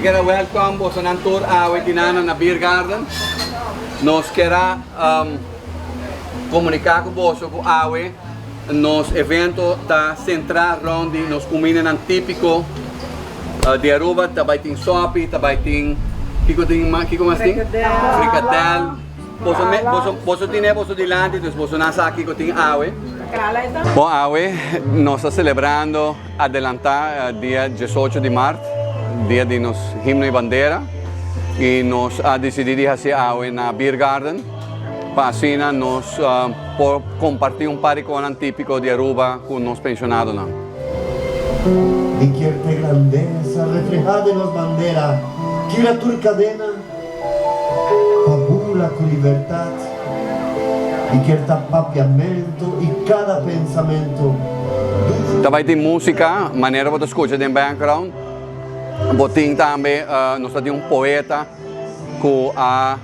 kier a welcome bosonan tur awe dinana na Beer Garden. Nos kier a comunica cu boso cu awe nos evento ta centra rond di nos cumindanan tipico di Aruba. Ta bay tin sopi, ta bay tin, kico tin mas, kico mas tin? Frikadel. Boso me, boso, boso tine boso dilanti, dus boso nan sa kico tin awe. Bon, awe nos ta celebrando adelanta dia 18 di maart, dia di nos himno y bandera, y nos a dicidi di haci awe na Beer Garden, pa asina nos por comparti un par di conan tipico di Aruba cu nos pensionadonan. Mi kier te grandesa reflehá den nos bandera, kibra tur kadena. Pa bula ku libertat i kier ta papiamentu i kada pensamentu dushi. Ta bai tin músika, manera bo ta skucha den background. Bo tin tambe, nos ta tin un poeta ku a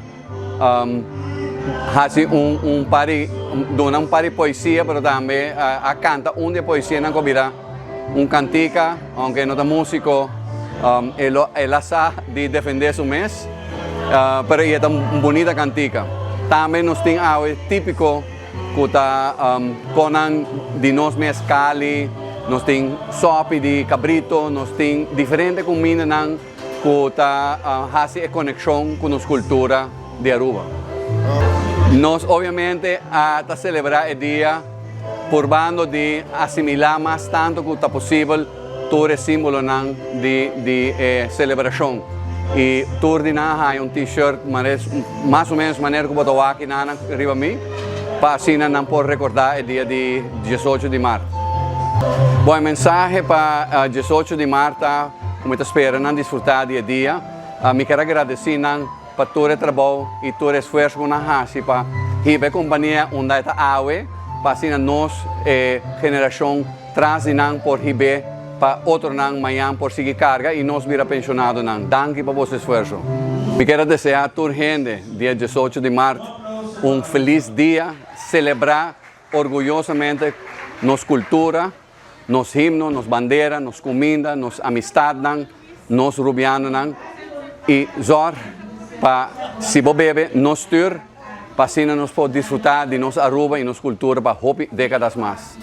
hasi un un par di, duna un par di poesia, pero tambe a kanta un di e poesianan ku a bira Un kantika, aunke e no ta músiko, e lo el a sa di defendé su mes, pero i e ta un bunita kantika. Tambe nos tin awe típiko ku ta konan di nos mes kali, nos tin sòpi di kabrito, nos tin diferente kumindanan ku ta hasi e konekshon ku nos kultura di Aruba. Nos obviamente a ta selebrá e dia purbando di asimilá mas tantu ku ta posibel tur e símbolonan di di e selebrashon. I tur di nan a haña un T-shirt mas o ménos manera ku bo ta wak nan riba mi, pa asina nan por rekordá e dia di diesocho di mart. Bon, e mensahe pa diesocho di mart ta ku mi ta spera nan disfrutá di e dia. Mi ker a gradesí nan pa tur e trabou i tur e esfuerso ku nan hasi pa hiba e kompania unda e ta awe, pa asina nos e generashon tras di nan por hib'é pa otronan mañan por sigui karga i nos bira penshonadonan. Danki pa boso esfuerso. Mi ker a deseá tur hende dia diesocho di mart un felis dia, selebrá orguyosamente nos kultura, nos himno, nos bandera, nos kuminda, nos amistadnan, nos rubianonan i zòrg pa si bo bebe no stür pa asina nos por disfrutá di nos Aruba i nos kultura pa hopi dékadas mas.